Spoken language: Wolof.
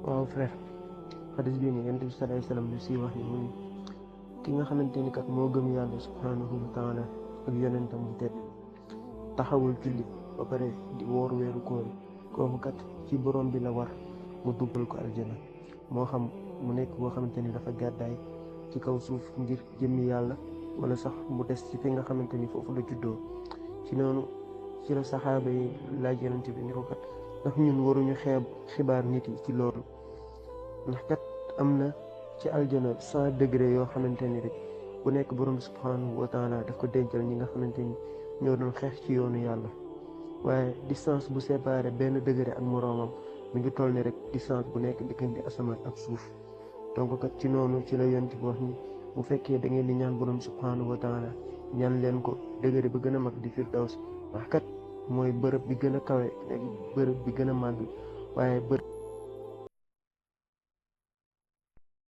waaw frère, xadis bii nii yonent bi sallallahu alayhi wasallam lu si wax ni muy ki nga xamante ni kat moo gëm yàlla subhanahu wa taala ak yonentam bu tedd taxawul julli ba pare di woor weeru koor kooku kat ci borom bi la war mu duggal ko aljana moo xam mu nekk boo xamante ni dafa gàddaay ci kaw suuf ngir jëmmi yàlla wala sax mu des ci fi nga xamante ni foofu la juddoo. ci noonu ci la saxaaba yi laaj yonent bi ni ko kat ndax ñun waruñu xeeb xibaar nit yi ci loolu ndax kat am na ci aljana 100 degré yoo xamante ni rek bu nekk borom subhanahu wa taala daf ko dencal ñi nga xamante ni ñoo doon xeex ci yoonu yàlla waaye distance bu séparé benn degré ak moroomam mi ngi toll ni rek distance bu nekk diggante asamaan ak suuf. donc kat ci noonu ci la yonent bi wax ni bu fekkee da ngeen di ñaan borom subhanahu wa taala ñaan leen ko degré bi gën a mag di firdaws ndax kat mooy bërëb bi gën a kawe nekk bërëb bi gën a màgg waaye bërëb